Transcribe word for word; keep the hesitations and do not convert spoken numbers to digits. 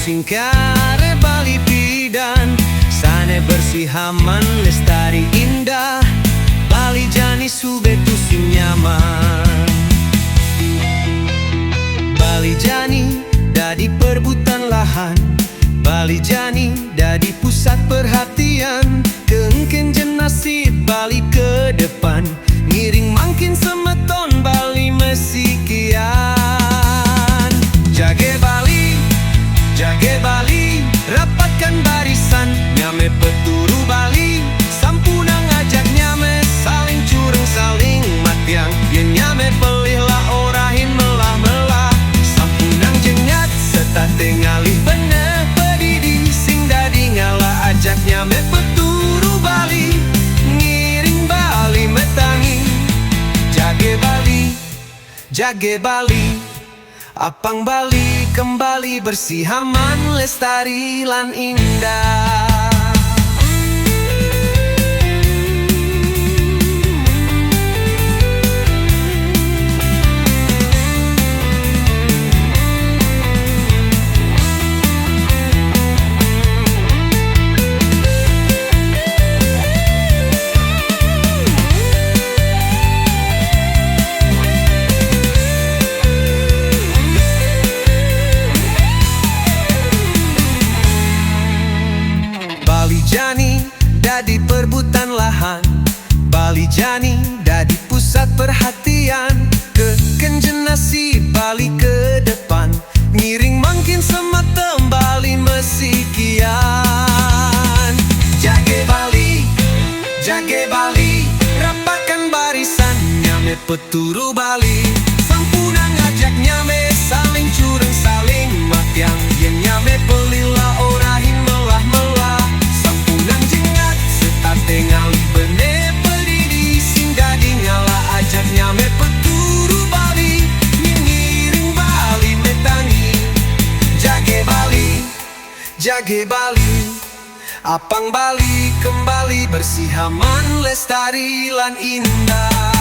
Ingkare Bali pidan, sane bersih aman lestari indah. Bali jani sube tusi nyaman. Bali jani dadi perebutan lahan. Bali jani dadi pusat perhatian. Kengken generasi Bali ke depan, ngiring mangkin semeton Bali mesi kian. Jage Bali, jage Bali, rapatkan barisan, nyame peturu Bali, sampunang ajak nyame saling cureng saling matiang, yen nyame pelih la orahin melah-melah, sampunang jengat setate ngalih bene pedidi sing dadi ngala ajak nyame peturu Bali, ngiring Bali metangi. Jage Bali, jage Bali, apang Bali kembali bersih aman lestari lan indah. Bali jani dadi perebutan lahan. Bali jani dadi pusat perhatian. Kengken generasi Bali ke depan, ngiring mangkin semeton Bali mesi kian. Jage Bali, jage Bali, rapatkan barisan, nyame peturu Bali, sampunang ajak nyame saling cureng saling matiang, yen nyame pelih la orahin melah-melah, sampunang jengat setate ngalih bene pedidi sing dadi ngala ajak nyame peturu Bali, ngiring Bali metangi. Jage Bali, jage Bali, apang Bali kembali bersih aman lestari lan indah.